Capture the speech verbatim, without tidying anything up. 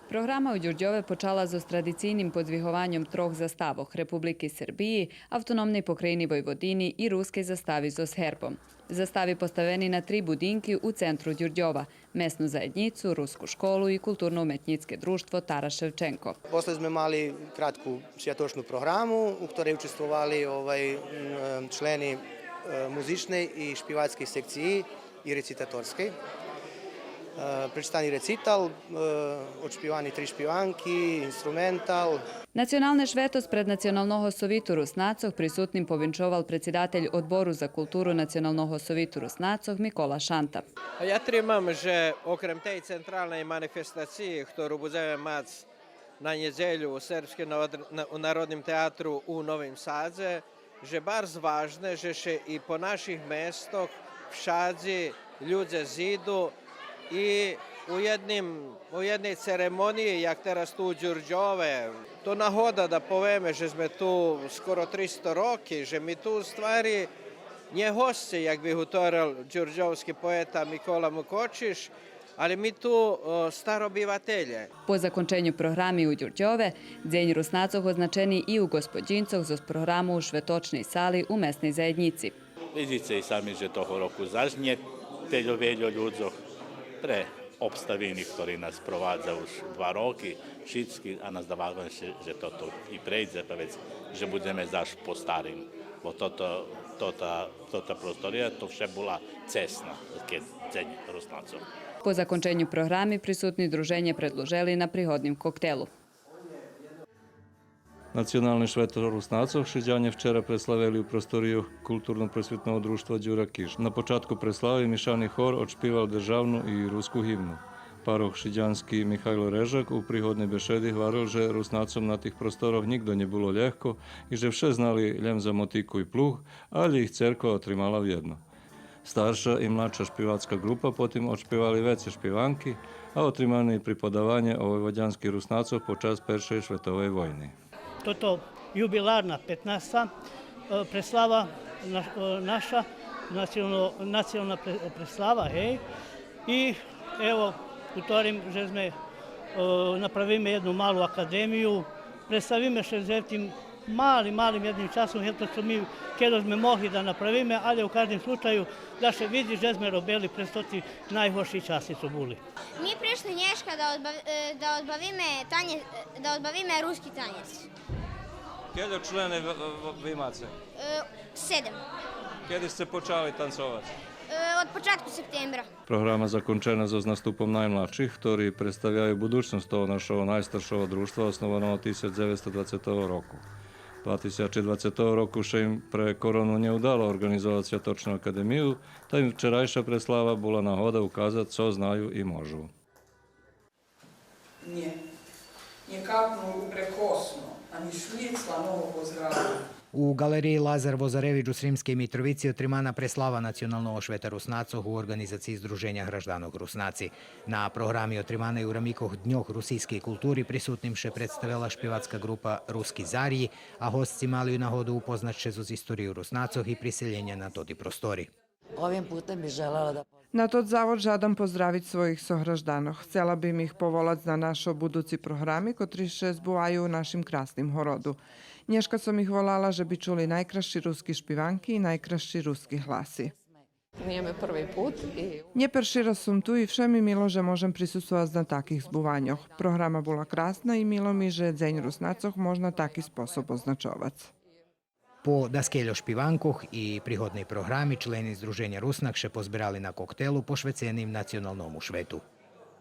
Програма у Дюрдьове почала зоз традицийним подзвигованьом трох заставох: Републики Сербиї, Автономней Покраїни Войводини и рускей застави зоз гербом. Застави поставени на три будинки у центру Дюрдьова: месну заєднїцу, руску школу и Културно-уметнїцке дружтво „Тарас Шевченко“. После зме мали кратку святочну програму, у хторей участвовали, овай, м, члени, е, музичней и шпивацкей секциї и рецитаторскей. Е, пречитани рецитал, е, одшпивани три шпиванки, инструментал. Националне швето спред Националного совиту Руснацох присутним повинчовал предсидатель Одбору за културу Националного совиту Руснацох Микола Шанта. А я тримам же окрем тей централней манифестациї хтору будземе мац на нєдзелю у Сербским нод-, на-, у Народним театру у Новим Садзе, же барз важне же ше и по наших местох вшадзи людзе зиду и у єдним, у єдней церемониї, як тераз ту у Дюрдьове. То нагода да повеме же зме ту скоро тристо роки, же ми ту у ствари нє госце, як би гуторел дюрдьовски поета Микола Мукочиш, але ми ту, о, старобивателє. По законченю програми у Дюрдьове, Дзень Руснацох означени и у Ґосподїнцох зоз програму у шветочней сали у месней заєднїци. Видзице и сами же того року заш нє тельо вельо людзох пре обставини хтори нас провадза уж два роки, шицки, а наздаваме ше же тото и прейдзе, па вец же будземе заш по старим. Бо тото, тота, тота простория, то вше була цесна, кед Дзень Руснацох. По законченю програми присутни друженє предлужели на пригодним коктелу. Националне швето Руснацох Шидянє вчера преславели у просторию Културно-просвитного дружтва „Дюра Киш“. На початку преслави мишани хор одшпивал державну и руску гимну. Парох шидянски Михайло Режак у пригодней бешеди гварел же Руснацом на тих просторох нїґдо нє було лєгко и же вше знали лєм за мотику и плуг, алє их церква отримала вєдно. Старша и младша шпивацка ґрупа потим одшпивали вецей шпиванки, а отримане и преподаванє о войводянских Руснацох под час Першей шветовей войни. Тото юбиларна петнаста, е, преслава, на-, е, наша национал-, национална пре-, преслава, гей. И ево, гуторим же зме, е, направиме єдну малу академию, представиме ше з тим малим, малим єдним часом, ето цо ми, кедо зме могли да направиме, алє у каждим случаю да ше видзи же зме робели през тоти найгорши часи цо були. Ми пришли нєшка да одбав-, е, да одбавиме танє-, е, да одбавиме руски танєц. Кельо члени в-, в-, ви маце? Е, седем. Кеди сце почали танцовац? Е, од початку септембра. Програма закончена зоз наступом наймладших, хтори представяю будучносц того нашого найстаршого дружтва, основаного тисяч дзевецсто двацетого року. Два тисячи двацетого року ше им пре корону нє удало орґанизовац святочну академию, та им вчерайша преслава була нагода указац цо знаю и можу. Нє. Нє капнул упрекосно, ани слїд сланого поздраву. У ґалериї Лазар Возаревич у Сримскей Митровици отримана преслава Националного швета Руснацох у орґанизациї Здруженя гражданох Руснаци. На програми, отриманей у рамикох Дньох русийскей култури, присутним ше представела шпивацка ґрупа „Руски зарї“, а госци мали нагоду упознац ше зоз историю Руснацох и приселєня на тоти простори. Ovim putem bih želela da На тот завод жадам поздравиц своїх согражданох. Хцела бим их поволац на нашо будуци програми, котри ше збуваю у нашим красним городу. Нєшка сом их волала же би чули найкрасши руски шпиванки и найкрасши руски гласи. Nije me prvi put i Нє перши раз сом ту и вше ми мило же можем присуствовац на таких збуваньох. Програма була красна и мило ми же Дзень Руснацох можна таки способ означовац. По даскельо шпиванкох и пригодней програми члени Здруженя Руснак ше позберали на коктелу пошвеценим националному швету.